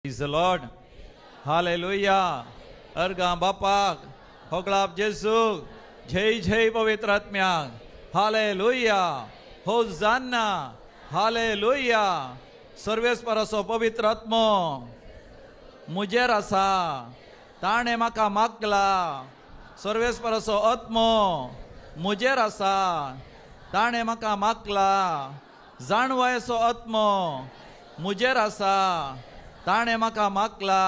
Praise the Lord. Hallelujah. अर्गां बापाक, होगळाप जेजू, जय जय पवित्र आत्म्याक. Hallelujah. होजान्ना. Hallelujah. सर्वेस्पराचो पवित्र आत्मो मुजेर आसा, ताणें म्हाका मागला. सर्वेस्पराचो आत्मो मुजेर आसा, ताणें म्हाका मागला. जाणवायेचो आत्मो मुजेर आसा, ताणें म्हाका मागला.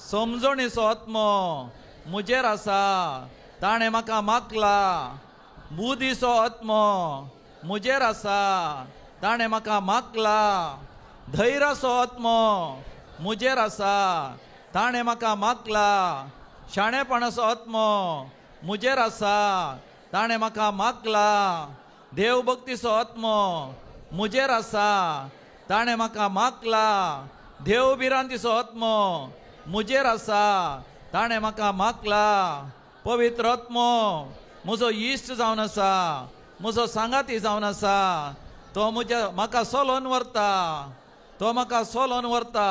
समजणीचो आत्मो मुजेर आसा, ताणें म्हाका मागला. बुद्धीचो आत्मो मुजेर आसा, ताणें म्हाका मागला. धैर्याचो आत्मो मुजेर आसा, ताणें म्हाका मागला. शाणेपणाचो आत्मो मुजेर आसा, ताणें म्हाका मागला. देवभक्तीचो आत्मो मुजेर आसा, ताणें म्हाका मागला. देव भिरांतीचो आत्मो मुजेर आसा, ताणें म्हाका मागला. पवित्र आत्मो म्हजो इश्ट जावन आसा, म्हजो सांगाती जावन आसा. तो म्हज्या म्हाका सोलोन व्हरता, तो म्हाका सोलोन व्हरता.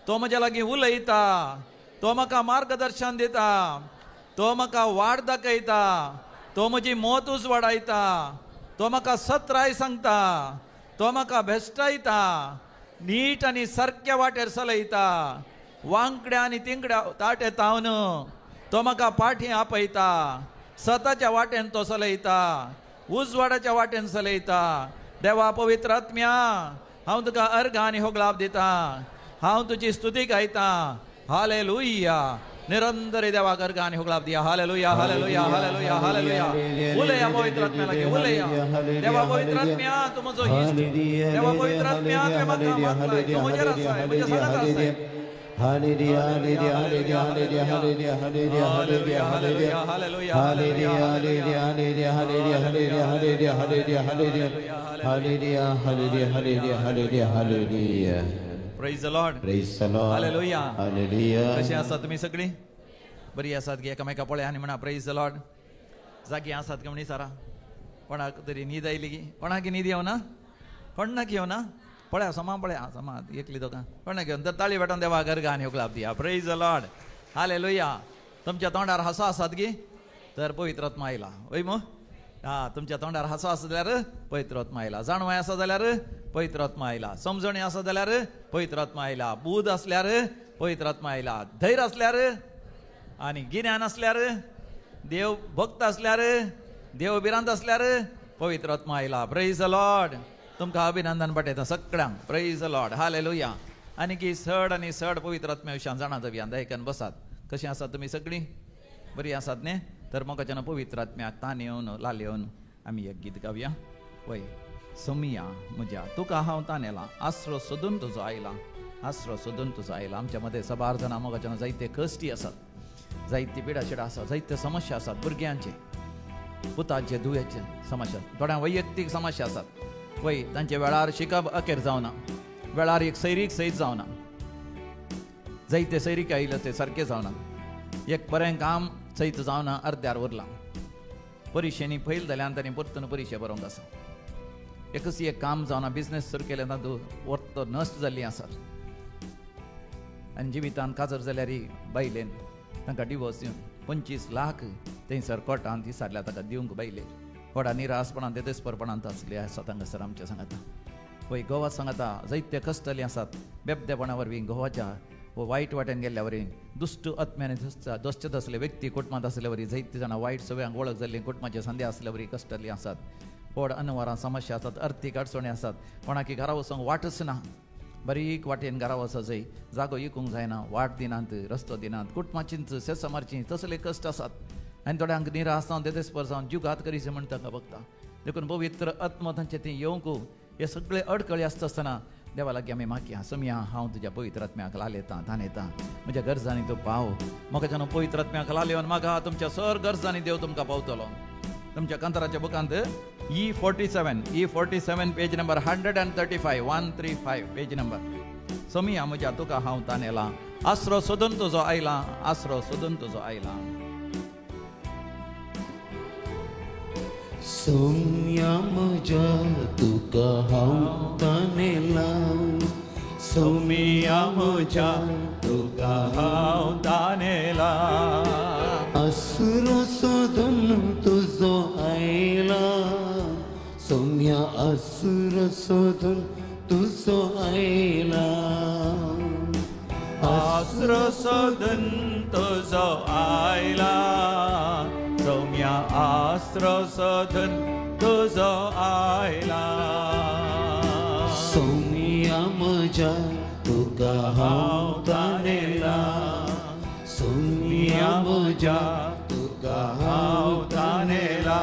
तो म्हज्या लागीं उलयता, तो म्हाका मार्गदर्शन दिता, तो म्हाका वाट दाखयता, तो म्हजी मत उजवाडायता, तो म्हाका सत्राय सांगता, तो म्हाका भेश्टायता, नीट आनी सारक्या वाटेर चलयता. वांकड्या आनी तिंकड्या ताटे तावन तो म्हाका पाठी आपयता. सताच्या वाटेन तो चलयता, उजवाडाच्या वाटेन चलयता. देवा पवित्र आत्म्या, हांव तुका अर्घ आनी होगळाप दिता, हांव तुजी स्तुती गायता. हालेलुया. निरंतर देवाक अर्घ आनी होगळाप दिया. Hallelujah, hallelujah, hallelujah, hallelujah. उलया पवित्र आत्म्या लागीं, उलया. देवा पवित्र आत्म्या, तूं म्हजो इश्ट. देवा पवित्र आत्म्या, तुवें म्हाका मागलाय, तूं म्हजेर आसाय, म्हज्या सांगात आसाय. Hallelujah, hallelujah, hallelujah, hallelujah, hallelujah, hallelujah, hallelujah, hallelujah, hallelujah, hallelujah, hallelujah, hallelujah, hallelujah, hallelujah, hallelujah, hallelujah, hallelujah, hallelujah. Praise the Lord. Praise the Lord. Hallelujah. Hallelujah. कशी आसात तुमी सगळीं? बरी आसात गे? एकामेका पळय आनी म्हणा प्रेज the Lord. जागी आसात काय म्हणी सारा? कोणाक तरी न्हीद आयली की? कोणाक न्हीद येवना? कोणाक येवना? पळया समा, पळया समा, एकली दोगां कोणाक घेवन तर ताळी भेटोवन देवा गर्गा आनी होगळाप दिया. Praise the Lord. हालेलुया. तुमच्या तोंडार हांसो आसात की? तर पवित्र आत्मा आयला. वय मू? हा, तुमच्या तोंडार हांसो आसा जाल्यार पवित्र आत्मा आयला. जाणवाय आसा जाल्यार पवित्र आत्मा आयला. समजणी आसा जाल्यार पवित्र आत्मा आयला. बूद आसल्यार पवित्र आत्मा आयला. धैर्य आसल्यार आनी गिन्यान आसल्यार, देव भक्त आसल्यार, देव भिरांत आसल्यार पवित्र आत्मा आयला. Praise the Lord. तुमकां अभिनंदन पाठयता सगळ्यांक. Praise the Lord. हालेलुया. आनी की चड आनी चड पवित्र आत्म्या विशयान जाणा जावया. दयकन बसात. कशीं आसात तुमी सगळीं? बरीं आसात न्ही? तर म्हाका पवित्र आत्म्याक तान येवन लाल येवन आमी एक गीत गावया. वय सोमिया म्हज्या तुका हांव तान येला, आसरो सोदून तुजो आयला, आसरो सोदून तुजो आयला. आमच्या मदें सबार जाणां मोगाच्यान जायते कश्टी आसात, जायती पिडाशिडा आसात, जायते समस्या आसात. भुरग्यांचे, पुताचे, धुव्याचे समस्या, थोड्या वैयक्तीक समस्या आसात. वय तांचे वेळार शिकप अखेर जावना, वेळार एक सैरीक सयत जावना, जायते सैरीक आयले ते सारकें जावना, एक बरें काम सयत जावना, अर्द्यार उरलां. परिक्षेनी फैल जाल्यान तांणी परतून परिक्षा बरोवंक आसा. एकच एक काम जावना, बिजनेस सुरू केलें तातूंत वर्त नश्ट जाल्लीं आसात. आनी जिवितान काजर जाल्यार बायलेन तांकां डिवोर्स दिवन 25 लाख थंयसर कोर्टान दिसारल्या ताका दिवंक बायले. व्हडा निरासपणान तेदस्परपणांत आसले आसात हांगासर आमच्या सांगाता. वय गोवा सांगाता जायते कश्टले आसात. बेबदेपणा वरवीं गोवाच्या वायट वाटेन गेल्ल्या वरी, दुश्ट आत्म्याने दोश्चत आसले व्यक्ती कुटुंबांत आसले वरी, जायते जाणां वायट सवयांक वळख जाल्ली कुटुंबाचे संदे आसले वरी कश्टले आसात. व्हड अनवरां समस्या आसात, अर्थीक अडचणी आसात. कोणाकी घरा वचूंक वाटच ना, बारीक वाटेन घरा वचो जाय, जागो इकूंक जायना, वाट दिनात, रस्तो दिनात, कुटुंबाचींच सेसां मारचीं तसले कश्ट आसात. आनी थोड्यांक निराश जावन देदेस्पर जावन जुगात करीचे म्हण तांकां बघता. देखून पवित्र आत्मो तांचे थंय येवंक हे सगळे अडकळी आसता आसतना देवा लागीं आमी मागया. सोमया हांव तुज्या पवित्र आत्म्याक लाल येता, तान येता, म्हज्या गरजांनी तूं पाव. म्हाका पवित्र आत्म्याक लाल येवन म्हाका तुमच्या सर गरजांनी देव तुमकां पावतलो. तुमच्या कांताराच्या बुकांत E47, E47 page number 135, 135 page number. Somaiya म्हज्या तुका हांव तान येला, आसरो सोदून तुजो आयला, आसरो सोदून तुजो आयला. सोम्या म्हज्या तुका हांव तानेला, सोमिया म्हज्या तुका हांव तानेला. आसरो सोदून तुजो आयला सोम्या आसरो सोदून तुजो आयला. आसरो सोदून तुजो आयला सोम्या आसरो सोदून तुजो आयला. सोमिया म्हज्या तुका हांव तानेला सोमिया म्हज्या तुका हांव तानेला.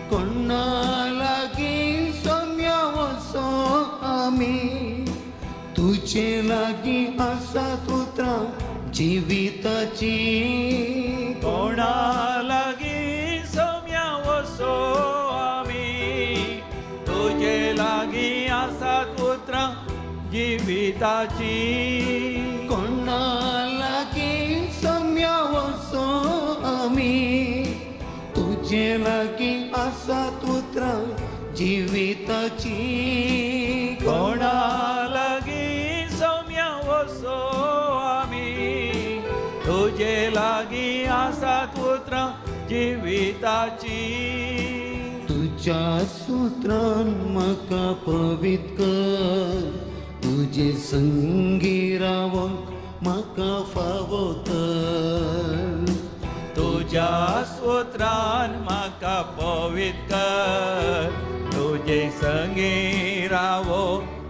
कोणा लागीं सोम्या वचो आमी तुजे लागीं आसा उतरां जिविताची. कोणा लागीं सोम्या वचो आमी तुजे लागीं आसात उतरां जिविताची. कोणा लागीं सोम्या वचो आमी तुजे लागीं आसात उतरां जिविताची. कोणा लागीं सोम्या वचो आमी तुजे लागीं आसात उतरां जिविताची. तुज्या सुत्रान म्हाका पवित्र कर तुजे संगी रावंक म्हाका फावो कर. तुज्या सुत्रान म्हाका पवित्र कर तुजे संगी रावो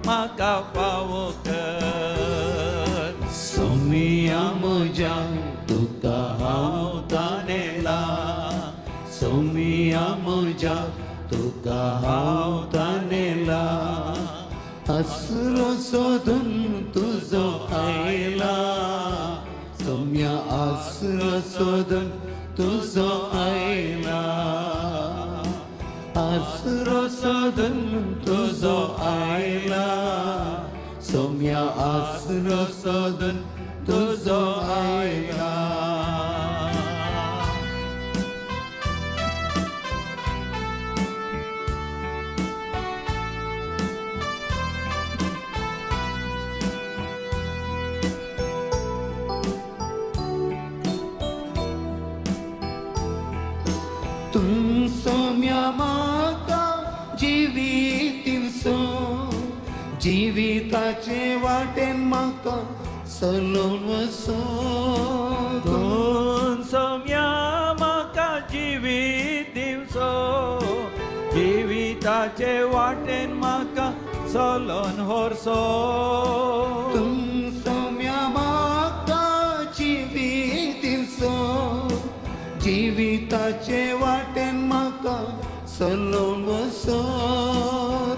म्हाका फावो कर. सोमिया म्हज्या तुका हांव तानेला सोमिया म्हज्या तुका हांव तानेला. आसरो सोदून तुजो आयला सोम्या आसरो सोदून तुजो आयला. आसरो सोदून तुजो आयला सोम्या आसरो सोदून तुजो आयला. तूं सोम्या म्हाका जिवीत दिवचो जिविताचे वाटेन म्हाका चलोवन वचो. तूं सोम्या म्हाका जिवीत दिवचो जिविताचे वाटेन म्हाका चलोवन व्हरचो. तूं सोम्या म्हाका जिवीत दिवचो जिविताचे वाटेन म्हाका चलोवन वचो.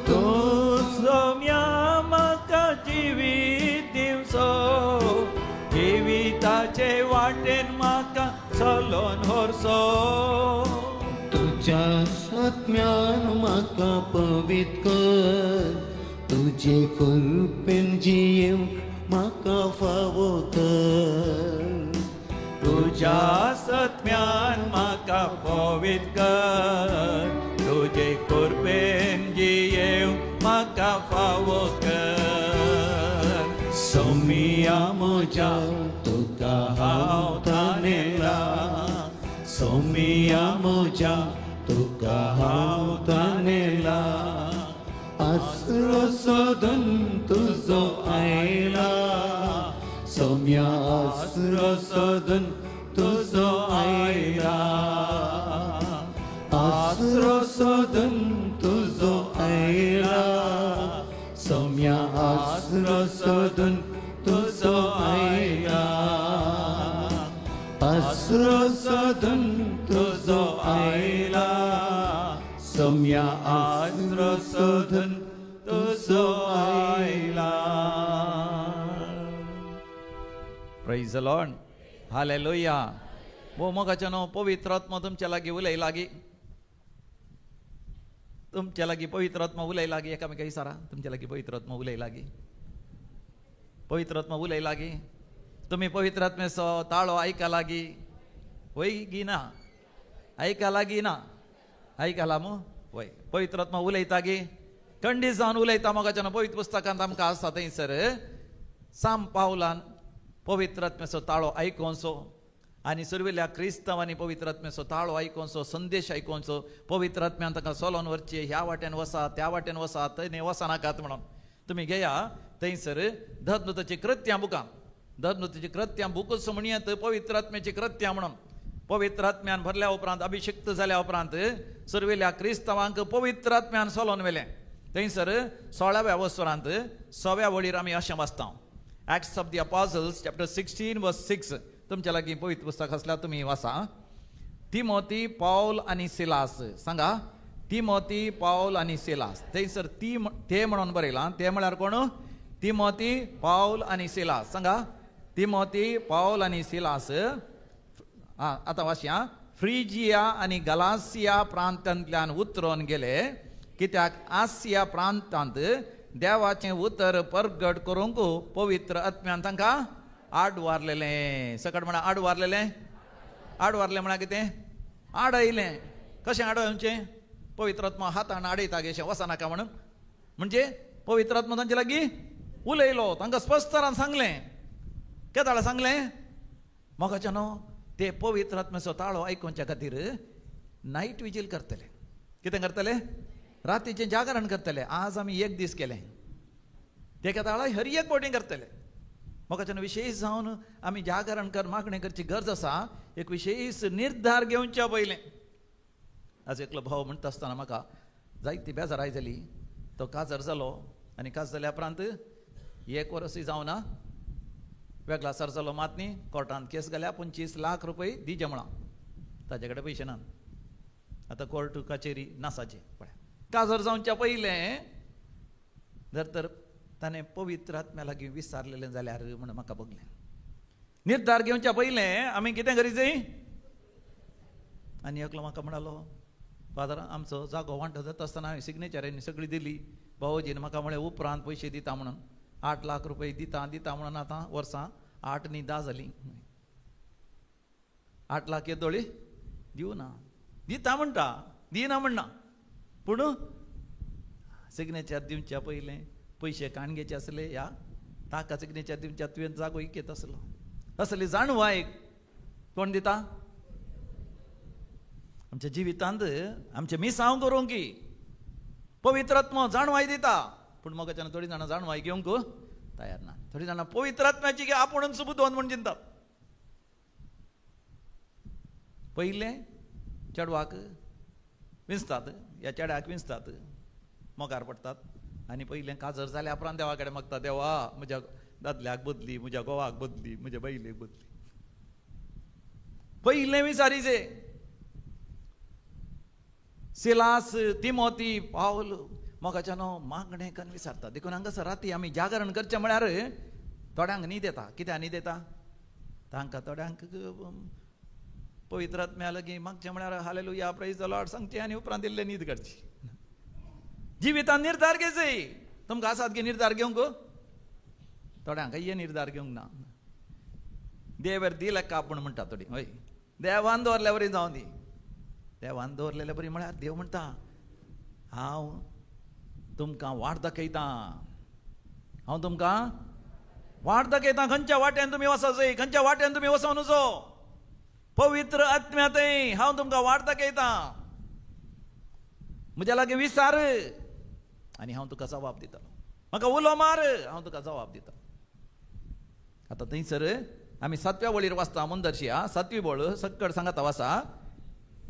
तूं सोम्या म्हाका जिवीत दिवचो जिविताचे वाटेन म्हाका चलोवन व्हरचो. तुज्या सत्म्यान म्हाका पवित्र कर तुजे कृपेन जियेवंक म्हाका फावो कर. तुज्या सत्म्यान म्हाका पवित्र कर तुजे कृपेन जियेवंक म्हाका फावो कर. सोमिया म्हज्या तुका हांव तानेला सोमिया म्हज्या तुका हांव तानेला. आसरो सोदून तुजो आयला सोम्या आसरो सोदून तुजो आयला. आसरो सोदून तुजो आयला सोम्या आसरो सोदून तुजो आयला. आसरो सोदून तुजो आयला सोम्या आसरो सोदून तुजो आयला. Praise the Lord. Hallelujah. वो मोगाच्या न्हू पवित्र आत्मा तुमच्या लागीं उलय लागीं तुमच्या लागीं पवित्र आत्मा उलय लागीं एकामेका विचारा तुमच्या लागीं पवित्र आत्मा उलय लागीं पवित्र आत्मा उलय लागीं. तुमी पवित्र आत्म्याचो ताळो आयकला गी? वय गी ना? आयकला गी ना? आयकला मू? वय. पवित्र आत्मा उलयता गी? खंडीत जावन उलयता. मोगाच्यान पवित्र पुस्तकांत आमकां आसा थंयसर साम पावलान पवित्र आत्म्याचो ताळो आयकोवचो आनी सुरवेल्या क्रिस्तांवांनी पवित्र आत्म्याचो ताळो आयकोवचो, संदेश आयकोवचो. पवित्र आत्म्यान तांकां चलोवन व्हरचें, ह्या वाटेन वसा त्या वाटेन वसा, थंय वचनाकात म्हणून. तुमी घेया थंयसर धर्मदूताची कृत्यां बुकां, धर्मदूताची कृत्यां बुकूच म्हणयत पवित्र आत्म्याची कृत्यां म्हणून. पवित्र आत्म्यान भरल्या उपरांत, अभिषिक्त जाल्या उपरांत सुरवेल्या क्रिस्तांवांक पवित्र आत्म्यान चलोवन व्हेलें. थंयसर 16व्या वसरांत 6व्या वळीर आमी अशें वाचता, Acts of the Apostles chapter 16 verse 6. तुमच्या लागीं पवित्र पुस्तक आसल्यार तुमी वाचा. तिमोती, पावल आनी सिलास. सांगा, तिमोती, पावल आनी सिलास. थंयसर ती ते म्हणून बरयलां. ते म्हळ्यार कोण? तिमोती, पावल आनी सिलास. सांगा, तिमोती, पावल आनी सिलास. आतां वाचया. फ्रिजिया आनी गलासिया प्रांतांतल्यान उतरून गेले, कित्याक आसिया प्रांतांत देवाचें उतर परगट करूंक पवित्र आत्म्यान तांकां आड वारलेलें. सकट म्हणा, आड वारलेलें. आड वारलें म्हळ्यार कितें? आडयलें. कशें आडोवचें? पवित्र आत्मा हातान आडयता गेशें वचनाका म्हणून. म्हणजे पवित्र आत्मा तांचे लागीं उलयलो, तांकां स्पश्टरान सांगलें. केदाळा सांगलें? मोगाच्या न्हू ते पवित्र आत्म्याचो ताळो आयकुच्या खातीर नायट विजील करतले. कितें करतले? रातीचें जागरण करतले. आज आमी एक दीस केलें, ते केदाळा हर एक बोटींग करतले. मोगाच्यान विशेष जावन आमी जागरण कर मागणें करची गरज आसा. एक विशेष निर्धार घेवच्या पयलें. आज एकलो भाव म्हणटा आसतना म्हाका जायती बेजाराय जाली. तो काजार जालो आनी काजार जाल्या उपरांत एक वर्सूय जावना वेगळा सर जालो. मात न्ही कोर्टांत केस घाल्या, 25 लाख रुपये दिजे म्हळां. ताजे कडेन पयशे ना. आतां कोर्ट कचेरी नासाची. पळय, काजार जावच्या पयलें जर तर ताणें पवित्र आत्म्या लागीं विचारलेलें जाल्यार म्हण म्हाका बगलें. निर्धार घेवच्या पयलें आमी कितें करी जाय? आनी एकलो म्हाका म्हणालो, फादर आमचो जागो वांटो जाता आसतना हांवें सिग्नेचर सगळी दिली. भावोजीन म्हाका म्हळें उपरांत पयशे दिता म्हणून, 8 लाख रुपये दिता दिता म्हणून. आतां वर्सां 8 न्ही 10 जालीं. 8 लाख येदोळी दिवना. दिता म्हणटा, दिना म्हणना, पूण सिग्नेचर दिवच्या पयलें पयशे काणगेचे आसले ह्या ताका सिग्नेचर दिवच्या तुवें जागो इकेत आसलो. असली जाणवाय कोण दिता? आमच्या जिवितांत आमचें मिसांव करूंक की पवित्र आत्मो जाणवाय दिता. पूण मोगाच्यान थोडीं जाणां जाणवाय घेवंक तयार ना. थोडीं जाणां पवित्र आत्म्याची आपूण बुदवंत म्हूण चिंततात. पयलें चेडवाक विंचतात, ह्या चेड्याक विंचतात, मोगार पडटात आनी पयलें काजर जाल्या उपरांत देवा कडेन मागता, देवा म्हज्या दादल्याक बदली, म्हज्या घोवाक बदली, म्हज्या बायलेक बदली. पयलें विचारीचे. सिलास, तिमोती, पावल मोगाच्यान मागणें कन्न विचारता. देखून हांगासर राती आमी जागरण करचें म्हळ्यार थोड्यांक न्हीद येता. कित्याक न्हीद येता? तांकां थोड्यांक पवित्र आत्म्या लागीं मागचें म्हळ्यार हालेलुया प्रेज the Lord सांगचें आनी उपरांत इल्लें न्हीद काडची. जिवितान निर्धार घेवचें. तुमकां आसात की निर्धार घेवंक? थोड्यांक हे निर्धार घेवंक ना. देवर दिलें का आपूण म्हणटा थोडी. हय, देवान दवरल्या बरी जावं दी. देवान दवरलेल्या बरी म्हळ्यार देव म्हणटा हांव तुमकां वाट दाखयतां, हांव तुमकां वाट दाखयतां. खंयच्या वाट्यान तुमी वचो, खंयच्या वाट्यान तुमी वचों नुजो. पवित्र आत्म्या थंय हांव तुमकां वाट दाखयतां. म्हज्या लागीं विचार आनी हांव तुका जबाब दितलो. म्हाका उलो मार, हांव तुका जबाब दिता. आतां थंयसर आमी 7व्या वळीर वाचता. मुंदरशी 7वी वळ सक्कड सांगाता वाचा.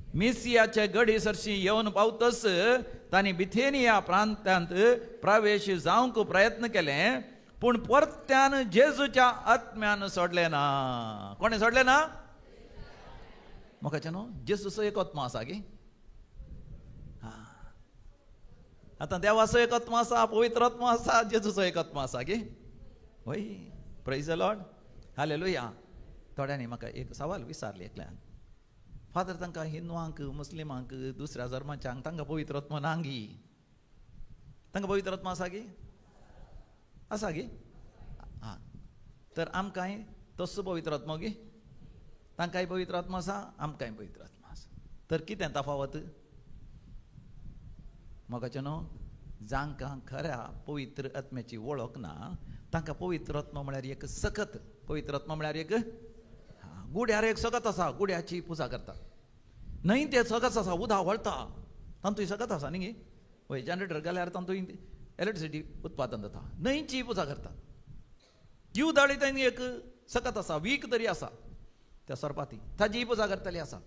मिसियाचे गडी सरशी येवन पावतस तांणी बिथेनिया प्रांतांत प्रवेश जावंक प्रयत्न केले, पूण परत्यान जेजूच्या आत्म्यान सोडले ना. कोणें सोडले ना? म्हाका न्हू जेजूचो एक आत्मा आसा गी. आतां देवाचो एक आत्मा आसा, पवित्र आत्मा आसा, जेजूचो एक आत्मा आसा गी. हय, प्रेज the Lord, hallelujah. थोड्यांनी म्हाका एक सवाल विचारले एकल्यान, फादर तांकां हिंदवांक, मुस्लिमांक, दुसऱ्या धर्माच्यांक तांकां पवित्र आत्मा ना गी? तांकां पवित्र आत्मा आसा गी? आसा गी? आं, तर आमकांय तसो पवित्र आत्मो गी? तांकांय पवित्र आत्मो आसा, आमकांय पवित्र आत्मो आसा. तर कितें तफावत? मोगाचें न्हू, जांकां खऱ्या पवित्र आत्म्याची वळख ना तांकां पवित्र आत्मो म्हळ्यार एक सकत. पवित्र आत्मो म्हळ्यार एक गुड्यार एक सकत आसा, गुड्याची पुजा करता न्हय, ते सकत आसा, उदक वळता तातूंत सकत आसा न्ही. वय जनरेटर घाल्यार तातूंत इलेक्ट्रिसिटी उत्पादन जाता, न्हंयची पुजा करतात. जीव दाळी तांणी एक सकत आसा, वीक तरी आसा त्या सरपाती, ताजी पुजा करतली आसा.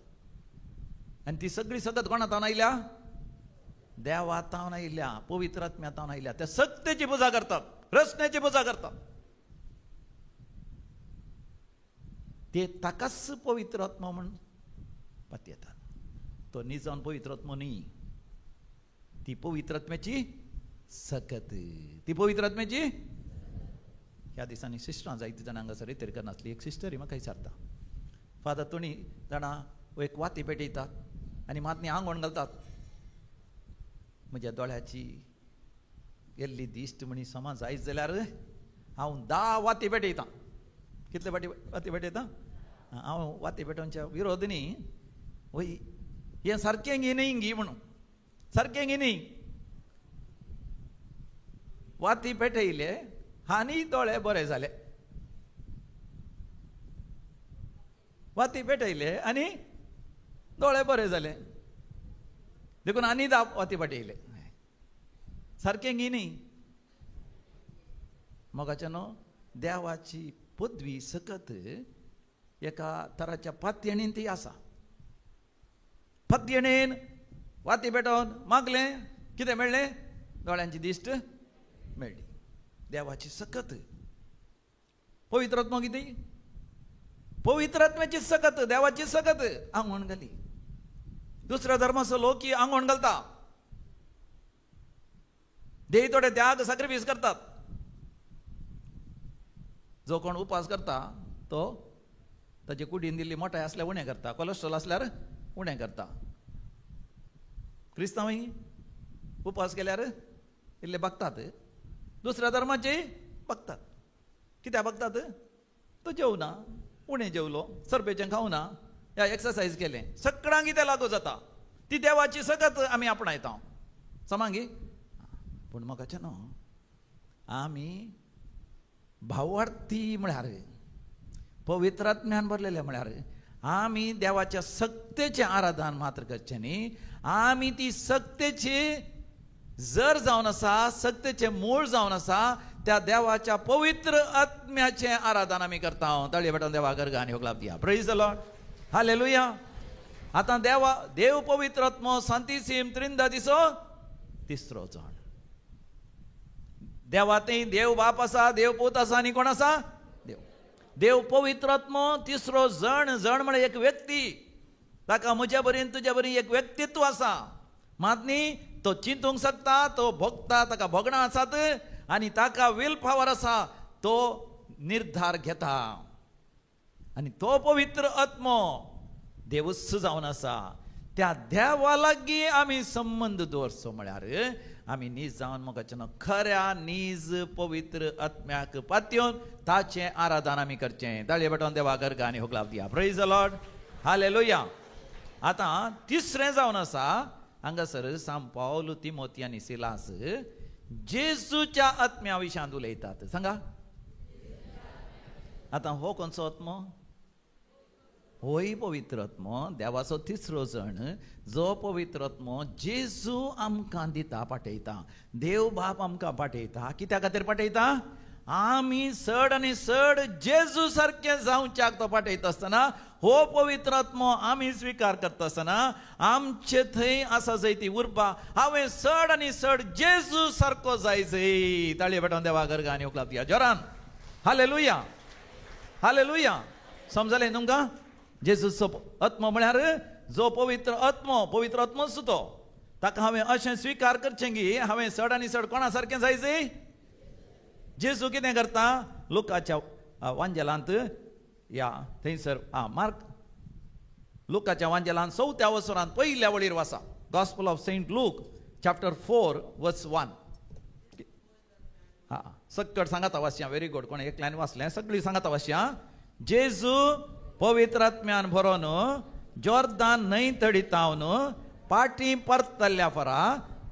आनी ती सगळी सकत कोणा तावन आयल्या? देवा तावन आयल्या, पवित्र आत्म्या तावन आयल्या. त्या सकतेची पुजा करतात, रचनेची पुजा करतात. ते ताकाच पवित्र आत्मो म्हूण पातयेतात. तो निजान पवित्र आत्मो न्ही, ती पवित्र आत्म्याची सकत, ती पवित्र आत्म्याची. ह्या दिसांनी सिस्टरां जायती जाणां हांगासर रितेर करनासली. एक सिस्टर म्हाका विचारता, फादर तुणी जाणां एक वाती पेटयतात आनी मातनी आंगवण घालतात, म्हज्या दोळ्याची गेल्ली दिश्ट म्हणी समा जायत जाल्यार हांव 10 वाती पेटयतां. कितले फाटी वाती पेटयतां? हांव वाती पेटोवच्या विरोध न्ही, वय हें सारकें गी न्ही गी म्हणून, सारकें गी न्ही. वाती पेटयले आनी दोळे बरे जाले, वाती पेटयले आनी दोळे बरे जाले, देखून आनी 10 वाती पेटयले. सारकें गी न्ही? मोगाचें न्हू, देवाची पदवी सकत एका तराच्या पातयेणीन ती आसा. पातयेणेन वाती पेटोवन मागलें, कितें मेळ्ळें? दोळ्यांची दिश्ट मेळ्ळी. देवाची सकत. पवित्र आत्मो कितें? पवित्र आत्म्याची सकत, देवाची सकत आंगवण घाली. दुसऱ्या धर्माचो लोक ही आंगवण घालता, देही थोडे त्याग सॅक्रिफायस करतात. जो कोण उपास करता तो ताजे कुडीन दिल्ली मोटाय आसल्यार उणें करता, कोलेस्ट्रॉल आसल्यार उणें करता. क्रिस्तांवय उपास केल्यार इल्ले बगतात, दुसऱ्या धर्माचे बगतात. कित्याक बगतात? तो जेवना, उणें जेवलो, सरपेचें खावना, या एक्सरसायज केलें, सगळ्यांक कितें लागू जाता. ती देवाची सकत आमी आपणायता समांगी. पूण म्हाका न्हू, आमी भावार्थी म्हळ्यार पवित्र आत्म्यान भरलेले म्हळ्यार आमी देवाच्या सक्तेचें आराधन मात्र करचें न्ही, आमी ती सक्तेची जर जावन आसा, सक्तेचें मूळ जावन आसा, त्या देवाच्या पवित्र आत्म्याचें आराधन आमी करता. ताळये पेटोवन देवा गर्ग आनी होगलाप दिया. Praise the Lord, hallelujah. आतां देवा देव पवित्र आत्मो सांतीसीम त्रिंदा दिसो तिसरो जण. देवा थंय देव बाप आसा, देव पूत आसा आनी कोण आसा? देव. देव पवित्र आत्मो तिसरो जण. जण म्हळ्यार एक व्यक्ती, ताका म्हज्या बरीन तुज्या बरीन एक व्यक्तित्व आसा. मात न्ही तो चिंतूंक शकता, तो भोगता, ताका भोगणां आसात आनी ताका will power आसा, तो निर्धार घेता. आनी तो पवित्र आत्मो देवूच जावन आसा. त्या देवा लागीं आमी संबंद दवरचो म्हळ्यार आमी नीज जावन मोगाचें खऱ्या नीज पवित्र आत्म्याक पातयेवन ताचें आराधन आमी करचें. ताळये पेटोवन देवा गर्ग आनी होगलाप दिया. Praise the Lord, hallelujah. आतां तिसरें जावन आसा हांगासर सांत पावल, तिमोती आनी सिलास जेजूच्या आत्म्या विशांत उलयतात. सांगा आतां हो कोणचो आत्मो? होय पवित्र आत्मो, देवाचो तिसरो जण, जो पवित्र आत्मो जेजू आमकां दिता, पाठयता. देव बाप आमकां पाठयता. कित्या खातीर पाठयता? आमी चड आनी चड जेजू सारकें जावच्याक तो पाठयता आसतना हो पवित्र आत्मो आमी स्विकार करता आसतना आमचे थंय आसा जय ती उर्बा, हांवें चड आनी चड जेजू सारको जाय जय. ताळये पेटोवन देवा गर्ग आनी होगलाप दिया जोरान. Hallelujah, hallelujah. समजलें तुमकां? जेजूचो आत्मो म्हळ्यार जो पवित्र आत्मो, पवित्र आत्मोच तो, ताका हांवें अशें स्विकार करचें की हांवें चड आनी चड कोणा सारकें जाय जय. जेजू कितें करता? लुकाच्या वांजेलांत या थंयसर मार्क लुकाच्या वांजेलांत 4थ्या वसरांत पयल्या वळीर वाचा. Gospel of Saint Luke chapter 4 verse 1. हा सक्कड सांगाता वाचया. Very good. कोण एकल्यान वाचलें? सगळीं सांगाता वाचया. जेजू पवित्र आत्म्यान भरोन जोर्दान न्हंय तडीतावन पाटी परतल्ल्या फरा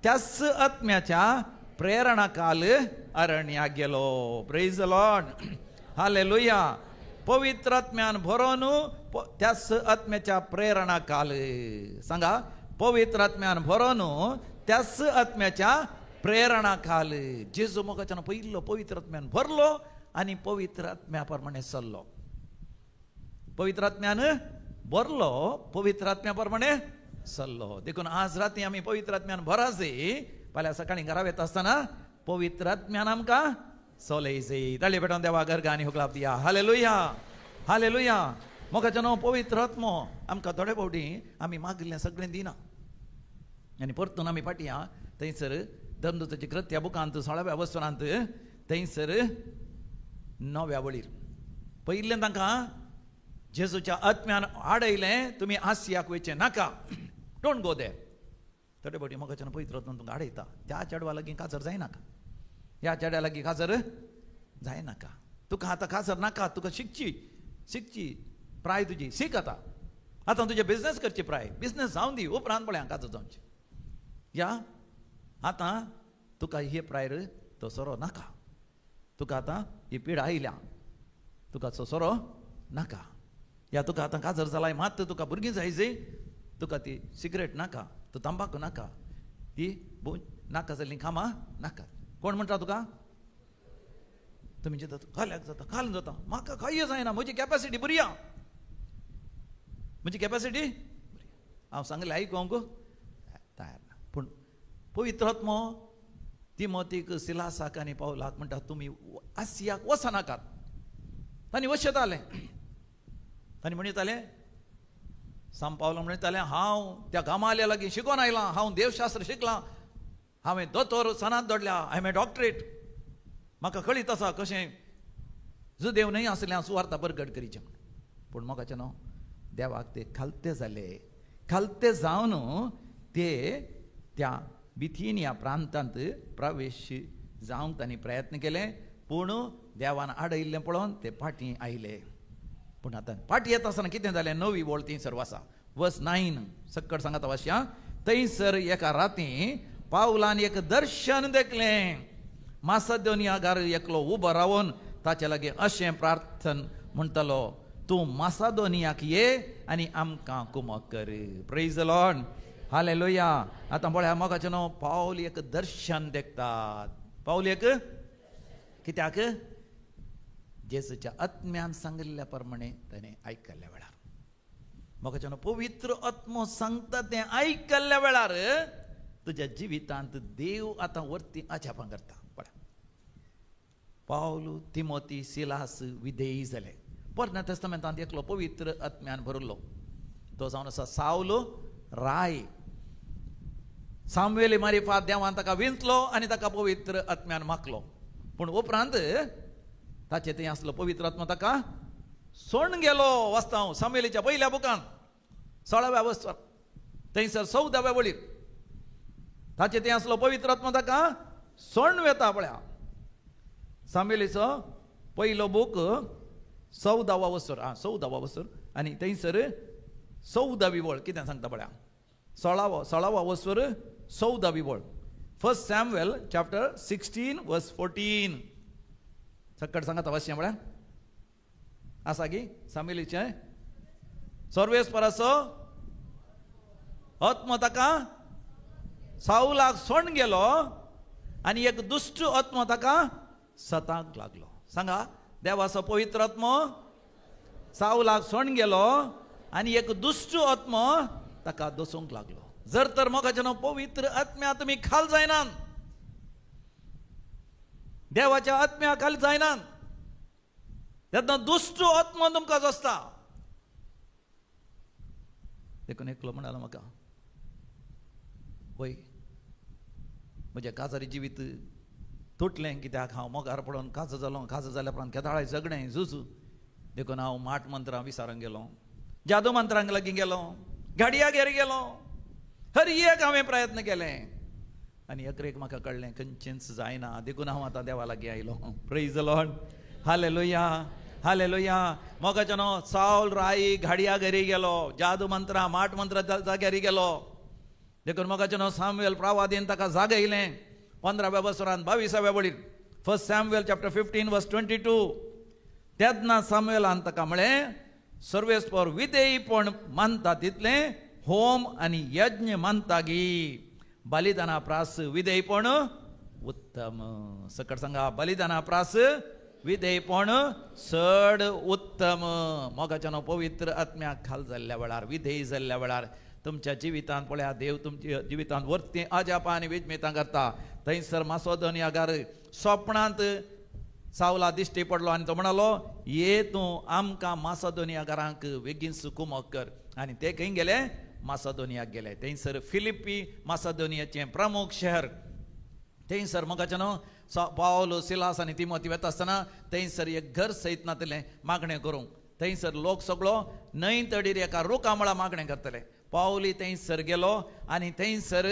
त्याच आत्म्याच्या प्रेरणा काल अरण्याक गेलो. Praise the Lord, hallelujah. पवित्र आत्म्यान भरोन त्याच आत्म्याच्या प्रेरणा काल, सांगा, पवित्र आत्म्यान भरोन त्याच आत्म्याच्या प्रेरणा काल. जेजू मोगाच्यान पयलो पवित्र आत्म्यान भरलो आनी पवित्र आत्म्या प्रमाणे चल्लो. पवित्र आत्म्यान भरलो, पवित्र आत्म्या प्रमाणे चल्लो. देखून आज राती आमी पवित्र आत्म्यान भराजे. फाल्यां सकाळीं घरा वेता आसतना पवित्र आत्म्यान आमकां चलयजे. ताळी पेटोवन देवा गर्गा आनी हुकलाप दिया. Hallelujah, hallelujah. मोगाचें न्हू पवित्र आत्मो आमकां थोडे फावटी आमी मागिल्लें सगळें दिना आनी परतून आमी फाटयां थंयसर धर्मदूताची कृत्या बुकांत 16व्या वसरांत थंयसर 9व्या वळीर पयलें तांकां जेजूच्या आत्म्यान आडयलें, तुमी आसियाक वयचें नाका, don't go there. थोडे फावटी मोगाच्यान पवित्र आत्मो तुमकां आडयता, त्या चेडवा लागीं काजर जायनाका, ह्या चेड्या लागीं काजर जायनाका, तुका आतां काजर नाका, तुका शिकची शिकची प्राय तुजी, शीक आतां, आतां तुजें बिजनेस करची प्राय, बिजनेस जावन दी, उपरांत पळय काजर जावची. या आतां तुका हे प्रायर तो सोरो नाका, तुका आतां ही पिडा आयल्या, तुका तो सोरो नाका. या तुका आतां काजर जालाय मात तुका भुरगीं जाय जाय, तुका ती सिगरेट नाका, तूं तंबाकू नाका, ती नाका जाल्लीं कामां नाका. कोण म्हणटा तुका? तुमी चिंता काल्याक जाता, काल जाता, म्हाका कांय जायना, म्हजी कॅपॅसिटी बरी आहा, म्हजी कॅपॅसिटी बरी, हांव सांगलें आयकूंक तयार ना. पूण पवित्र आत्मो तिमोतीक, सिलासाक आनी पावलाक म्हणटा तुमी आसियाक वचनाकात. तांणी वशेतालें, तांणी म्हणटालें, साम पावलो म्हणटालें, हांव त्या गामाल्या लागीं शिकोन आयलां, हांव देवशास्त्र शिकलां, हांवें दोतोर सनात दोडल्या, I am a doctorate, म्हाका कळीत आसा कशें जुदेव न्हय आसलें हांव सुवार्ता बरगड करीचें. पूण मोगाचें न्हू देवाक ते खालते जाले. खालते जावन ते त्या बिथिनिया प्रांतांत प्रवेश जावंक तांणी प्रयत्न केले, पूण देवान आडयल्लें पळोवन ते फाटीं आयले. पूण आतां फाटीं येता आसतना कितें जालें? 9वी वळ थंयसर वासा, वर्स 9 सक्कड सांगता वाशा. थंयसर एका राती पावलान एक दर्शन देखलें. मासादोनिया गार एकलो उबो रावन ताचे लागीं अशें प्रार्थन म्हणटालो, तूं मासादोनियाक ये आनी आमकां कुमक कर. Praise the Lord, hallelujah. आतां पळया मोगाचें न्हू पावल एक दर्शन देखतात. पावल एक कित्याक? जेजूच्या आत्म्यान सांगिल्ल्या प्रमाणे ताणें आयकल्ल्या वेळार, मोगाचें न्हू पवित्र आत्मो सांगता तें आयकल्ल्या वेळार तुज्या जिवितांत देव आतां वरती अजापां करता. पळय, पावल, तिमोती, सिलास विधेयी जाले. पोरण्या तेस्तामेंतांत एकलो पवित्र आत्म्यान भरिल्लो, तो जावन आसा सावलो राय. सामुएली मारिफात देवान ताका विंचलो आनी ताका पवित्र आत्म्यान माखलो. पूण उपरांत ताचे थंय आसलो पवित्र आत्मा ताका सोडून गेलो. वाचता हांव सामुएलीच्या पयल्या बुकान 16व्या वस्तार थंयसर 14व्या वळीर ताचे थंय आसलो पवित्र आत्मा ताका सोडून वेता. पळया सामुएलीचो पयलो बूक 14वा वसर, आं 14वा वसर आनी थंयसर 14वी वळ कितें सांगता पळया. 16वा वसर 14वी वळ, 1 सॅम्युएल चॅप्टर 16 वर्स 14. सक्कड सांगता वाचचें पळया आसा की सामुएलीचें सर्वेस्पराचो आत्मो ताका सावलाक सोडून गेलो आनी एक दुश्ट आत्मो ताका सताक लागलो. सांगा, देवाचो पवित्र आत्मो सावलाक सोडून गेलो आनी एक दुश्ट आत्मो ताका दसूंक लागलो. जर तर मोगाचें न्हू पवित्र आत्म्या तुमी खाल जायनात, देवाच्या आत्म्या खाल जायनात, तेन्ना दुश्ट आत्मो तुमकां दसता. देखून एकलो म्हणालो म्हाका, वय म्हजें काजारी जिवीत तुटलें कित्याक हांव मोगार पडोन काजो जालो, काजो जाल्या उपरांत केदाळाय झगडें झुजू, देखून हांव माट मंत्रां विसारूंक गेलो, जादू मंत्रांक लागीं गेलो, गाडयागेर गेलो, हर एक हांवें प्रयत्न केले आनी अकरेक म्हाका कळ्ळें खंयचेंच जायना, देखून हांव आतां देवा लागीं आयलो. Praise the Lord, hallelujah. Hallelujah. मोगाच्या न्हू सावल राई घाडया घरी गेलो, जादू मंत्रा माट मंत्रा जाग्यारी गेलो. देखून मोगाच्या न्हू सामुएल प्रवादीन ताका जागयलें. 15व्या वसरान 22व्या वळीर 1 सॅम्युएल चॅप्टर 15 वर्स 22. तेन्ना सामुएलान ताका म्हळें, सर्वेस्पर विधेयीपण मानता तितलें होम आनी यज्ञ मानता गी, बलिदाना प्रास विधेयपण उत्तम. सकट सांगा, बलिदाना प्रास विधेयपण चड उत्तम. मोगाच्या न्हू पवित्र आत्म्याक खाल जाल्ल्या वेळार, विधेयी जाल्ल्या वेळार तुमच्या जिवितांत पळया देव तुमच्या जिवितांत वरती अजापां आनी विजमितां करता. थंयसर मासोदोनियागार सोपणांत सावला दिश्टी पडलो आनी तो म्हणालो, ये तूं आमकां मासोदोनियागारांक बेगीन कुमक कर. आनी ते खंय गेले? मासोदोनियाक गेले. थंयसर फिलिप्पी मासोदोनियाचें प्रमुख शहर. थंयसर मोगाचें न्हू पावल सिलास आनी तिमोती वता आसतना थंयसर एक घर सयत नातलें मागणें करूंक. थंयसर लोक सगळो न्हंय तडीर एका रुखा मुळा मागणें करतले. पावली थंयसर गेलो आनी थंयसर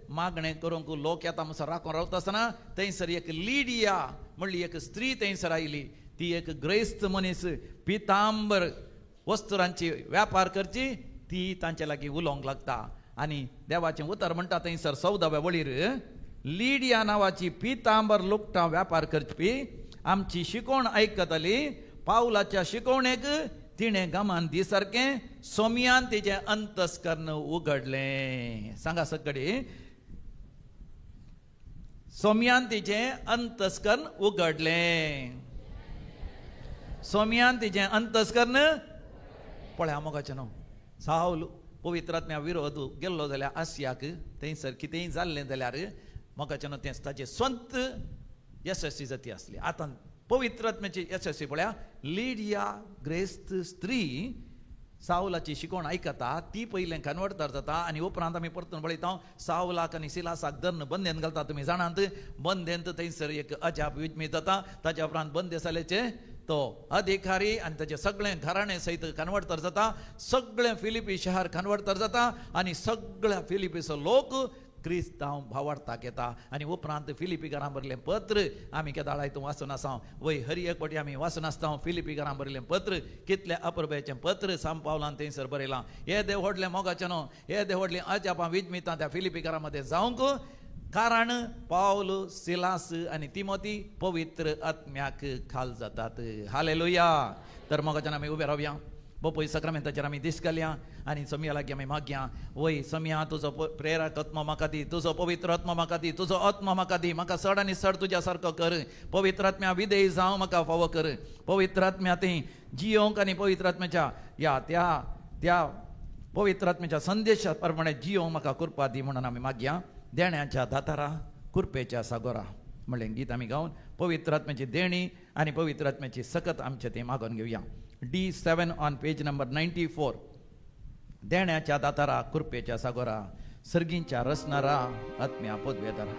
मागणें करूंक लोक येता म्हणसर राखून रावता आसतना थंयसर एक लिडिया म्हणली एक स्त्री थंयसर आयली. ती एक ग्रेस्त मनीस, पितांबर वस्तुरांची व्यापार करची. ती तांचे लागीं उलोवंक लागता आनी देवाचें उतर म्हणटा थंयसर 14व्या वळीर, लिडिया नांवाची पितांबर लुकटां व्यापार करपी आमची शिकवण आयकताली. पावलाच्या शिकवणेक तिणें गमान दी सारकें सोमयान तिचें अंतस्कर्ण उगडलें. सांगा सगळे, सोमयान तिचें अंतस्कर्ण उगडलें. सोमयान तिचें अंतस्कर्ण. पळया मोगाचें न्हू सावल पवित्र आत्म्या विरोध गेल्लो जाल्यार आसियाक थंयसर कितेंय जाल्लें जाल्यार मोगाचें न्हू तें ताचें स्वंत यशस्वी जाती आसली. आतां पवित्र आत्म्याची यशस्वी पळया, लिडिया ग्रेस्त स्त्री सावलाची शिकवण आयकता, ती पयलें कन्वर्टर जाता आनी उपरांत आमी परतून पळयता सावलाक आनी सिलासाक धरून बंदेन घालता. तुमी जाणात, बंदेंत थंयसर एक अजाप विजमीत जाता. ताच्या उपरांत बंदेसालेचे तो अधिकारी आनी ताचे सगळें घराणें सयत कन्वर्टर जाता. सगळें फिलिपी शहर कन्वर्टर जाता आनी सगळ्या फिलिपीचो लोक क्रिस्तांव भावार्थाक येता. आनी उपरांत फिलिपीकारां बरयलें पत्र आमी केदाळा हितून वाचून आसा. वय हर एक फावटी आमी वाचून आसता फिलिपीकारां बरयलें पत्र, कितलें अपुरबायेचें पत्र सांत पावलान थंयसर बरयलां. हे देव व्हडलें मोगाचें न्हू, हे देव व्हडलीं अजापां विजमितां त्या फिलिपीकारां मदें जावंक कारण पावल सिलास आनी तिमोती पवित्र आत्म्याक खाल जातात. हालेलुया. तर मोगाच्यान आमी उबे रावया. बापूय साक्रामेंताचेर आमी दीस घालया आनी सोमया लागीं आमी मागया. वय सोमया, तुजो प्रेरक आत्मो म्हाका दी, तुजो पवित्र आत्मो म्हाका दी, तुजो आत्मो म्हाका दी, म्हाका चड आनी चड तुज्या सारको कर. पवित्र आत्म्या विधेय जावं म्हाका फावो कर. पवित्र आत्म्या ती जियोंक आनी पवित्र आत्म्याच्या या त्या त्या पवित्र आत्म्याच्या संदेशा प्रमाणे जियोंक म्हाका कृपा दी म्हणून आमी मागया. देण्याच्या दातारा कुरपेच्या सागोरा म्हणलें गीत आमी गावन पवित्र आत्म्याची देणी आनी पवित्र आत्म्याची सकत आमचे ती मागून घेवया. D7 on page number 94. देण्याच्या दातारा कुरपेच्या सागोरा सर्गींच्या रसनारा आत्म्या पदवेदारा.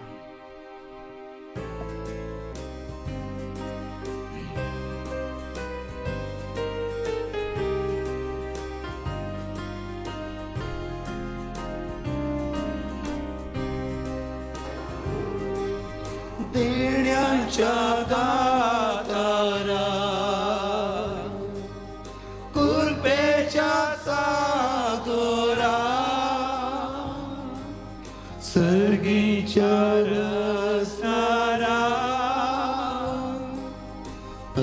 देण्याच्या दातारा कुरपेच्या सागोरा सर्गीच्या रसनारा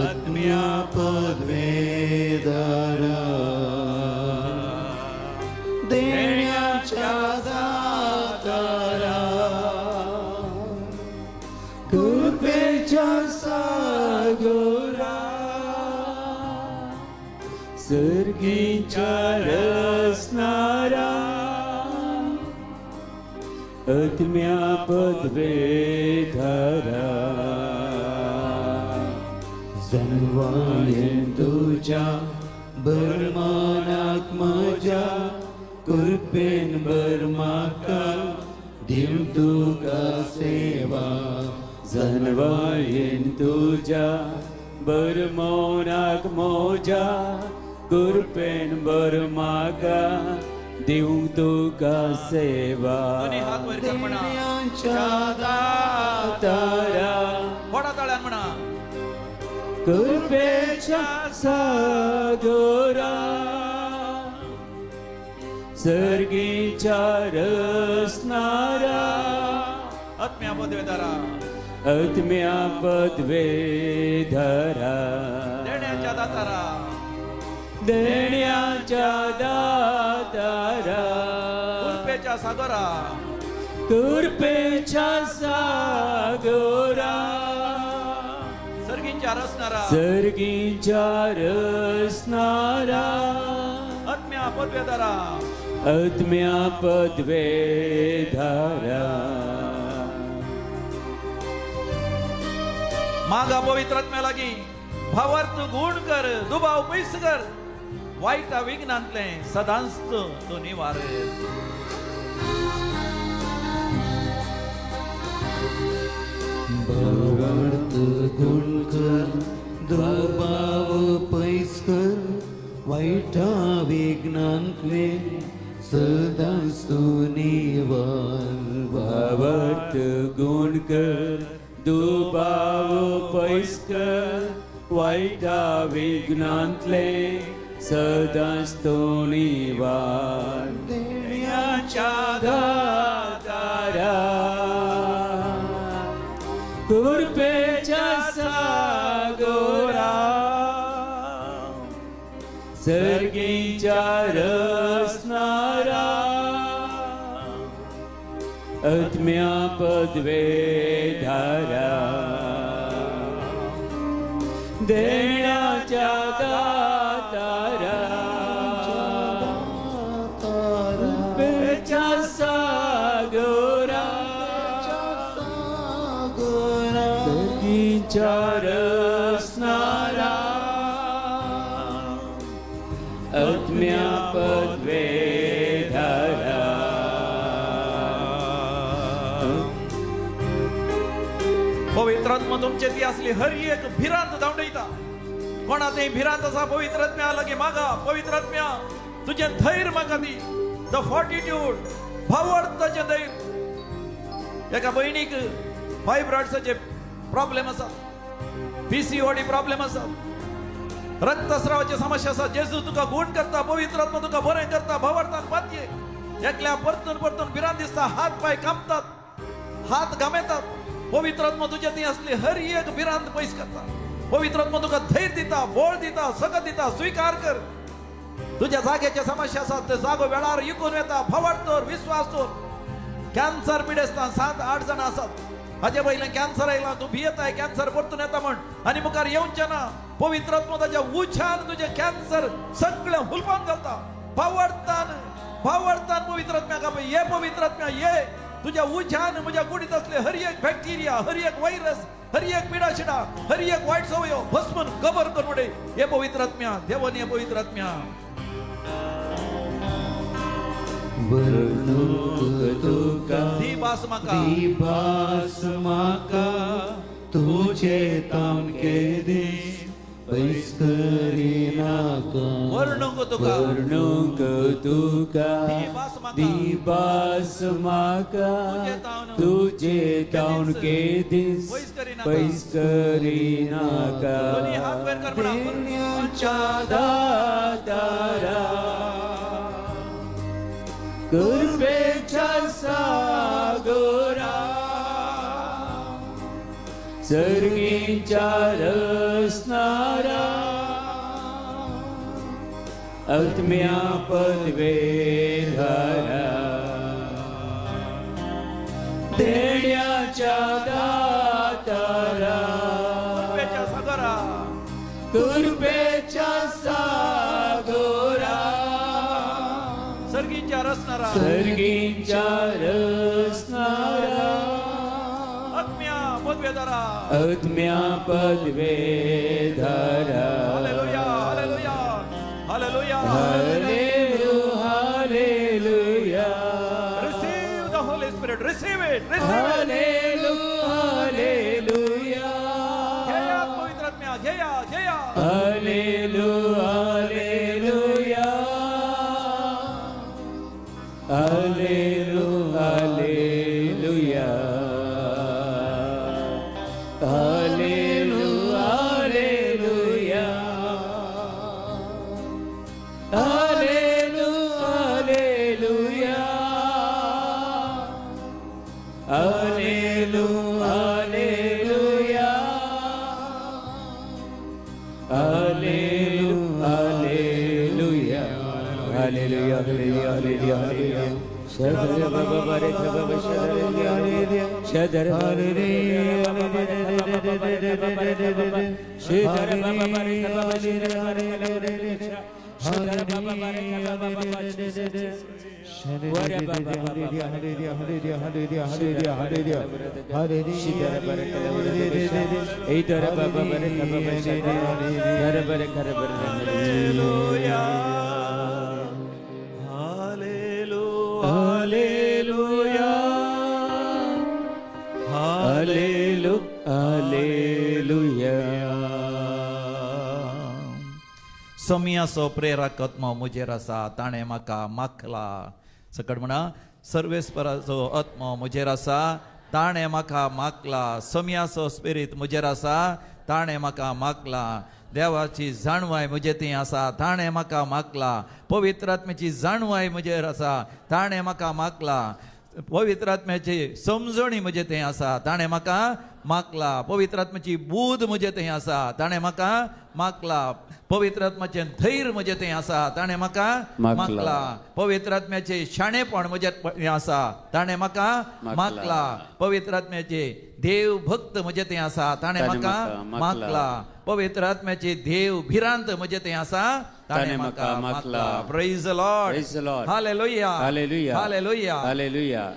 आत्म्या पदवेदारा. देण्याच्या दातारा कुरपेच्या सागोरा सर्गीच्या रसनारा आत्म्या पदवेधारा. जनवायेन तुझ्या बरमानाक म्हज्या कृपेन बर म्हाका दिव तुका सेवा. जनवायेन तुझ्या बरमोनाक मोजा कृपेन बर म्हाका दिवंक तुका सेवा. देण्याच्या दातारा कृपेच्या सागरा सर्गीच्या रसनारा आत्म्या पदवेदारा आत्म्या पदवेधरा देण्याच्या दातारा देण्याच्या दातारा कृपेच्या सागरा कृपेच्या सागरा सर्गींच्या रसनारा सर्गींच्या रसनारा आत्म्या पदवेधरा आत्म्या पदवेधरा. मागा पवित्र आत्म्या लागी भावार्थ गुण कर दुबाव पयस कर वायटा विघ्नांतलें सदांच तूं निवार. भावार्थ गुण कर दुबाव पयस कर वायटा विघ्नांतलें सदांच तूं निवार. भावार्थ गुण कर दुबाव पयस कर वायटा विघ्नांतलें सदांच तूं निवार. देण्याच्या दातारा कृपेच्या सागरा सर्गीच्या रसनारा आत्म्या पदवेधारा देण्याच्या दातारा कृपेच्या सागरा सर्गीच्या रसनारा आत्म्या पदवेधरा. पवित्र आत्मा तुमचे ती असली हर एक भिरांत धांवडयता. कोणा ते भिरांत आसा पवित्र आत्म्या लागी मागा. पवित्र आत्म्या तुजें धैर्य म्हाका दी, the fortitude भावार्थाचें धैर्य. एका भयणीक फायब्रॉइड्साचे प्रॉब्लेम आसा, PCOD problem आसा, रक्तस्रावाची समस्या आसा. जेजू तुका गुण करता, पवित्र आत्मा तुका बरें करता. भावार्थान पातये एकल्या परतून परतून भिरांत दिसता, हात पांय कांपतात, हात घामेतात. पवित्र आत्मा तुज्या ती असली हर एक भिरांत पयस करता. पवित्र आत्मा तुका धैर्य दिता, बळ दिता, सकत दिता. स्विकार कर. तुज्या जाग्याच्या समस्या आसात ते जागो वेळार इकून येता. भावार्थ दवर, विस्वास दवर. कॅन्सर पिडेस्तां 7-8 जाणां आसात. हाजे पयलें कॅन्सर आयला, तूं भियेताय कॅन्सर परतून येता म्हण आनी मुखार येवचें ना. पवित्र आत्मा ताच्या उछान तुजें कॅन्सर सगळें हुलपान घालता. भावार्थान भावार्थान पवित्र आत्म्याक आपय, ये पवित्र आत्म्या ये. तुज्या उज्यान म्हज्या कुडींत असले हर एक बॅक्टेरिया, हर एक व्हायरस, हर एक पिडाशिडा, हर एक वायट सवयो भस्मन कबर करून उडय. हे पवित्र आत्म्या देवान, हे पवित्र आत्म्या. वर्णूक तुका दी भास म्हाका, दी भास म्हाका तुजे तामके दीस पयस करिनाका. वर्णूक तुका, वर्णूक तुका दी भास म्हाका, दी भास म्हाका तुजे तावन के दीस पयस करिनाका. दोनी हात वयर कर म्हणा. देण्याच्या दातारा कृपेच्या सागरा सर्गींच्या रसनारा आत्म्या पदवेधरा देण्याच्या दातारा कृपेच्या सागरा कृपेच्या सागरा सर्गींच्या रसनारा सर्गींच्या रसनारा आत्म्या पदवेधरा आत्म्या पदवेधरा. Hallelujah, hallelujah, hallelujah, hallelujah. Receive the Holy Spirit, receive it, receive it. Hallelujah, hallelujah. घेया पवित्र आत्म्या, घेया, घेया. Hallelujah, hallelujah. Hallelujah, hallelujah. Hallelujah, hallelujah. सोमियाचो प्रेरक आत्मो म्हजेर आसा ताणें म्हाका माखला. सकट म्हणा, सर्वेस्पराचो आत्मो म्हजेर आसा ताणें म्हाका माखला. सोमियाचो स्पिरीत म्हजेर आसा ताणें म्हाका माखला. देवाची जाणवाय म्हजे थंय आसा ताणें म्हाका माखला. पवित्र आत्म्याची जाणवाय म्हजेर आसा ताणें म्हाका माखला. पवित्र आत्म्याची समजणी म्हजे थंय आसा ताणें म्हाका माखला. पवित्र आत्म्याची बूद म्हजे थंय आसा ताणें म्हाका माखला. पवित्र आत्म्याचें धैर्य म्हजे थंय आसा ताणें म्हाका माखला. पवित्र आत्म्याचें शाणेपण म्हजे थंय आसा ताणें म्हाका माखला. पवित्र आत्म्याचे देव भक्त म्हजे थंय आसा ताणें म्हाका माखला. पवित्र आत्म्याचे देव भिरांत म्हजे थंय आसा ताणें म्हाका Makhla. Praise the Lord. Hallelujah. Hallelujah. Hallelujah.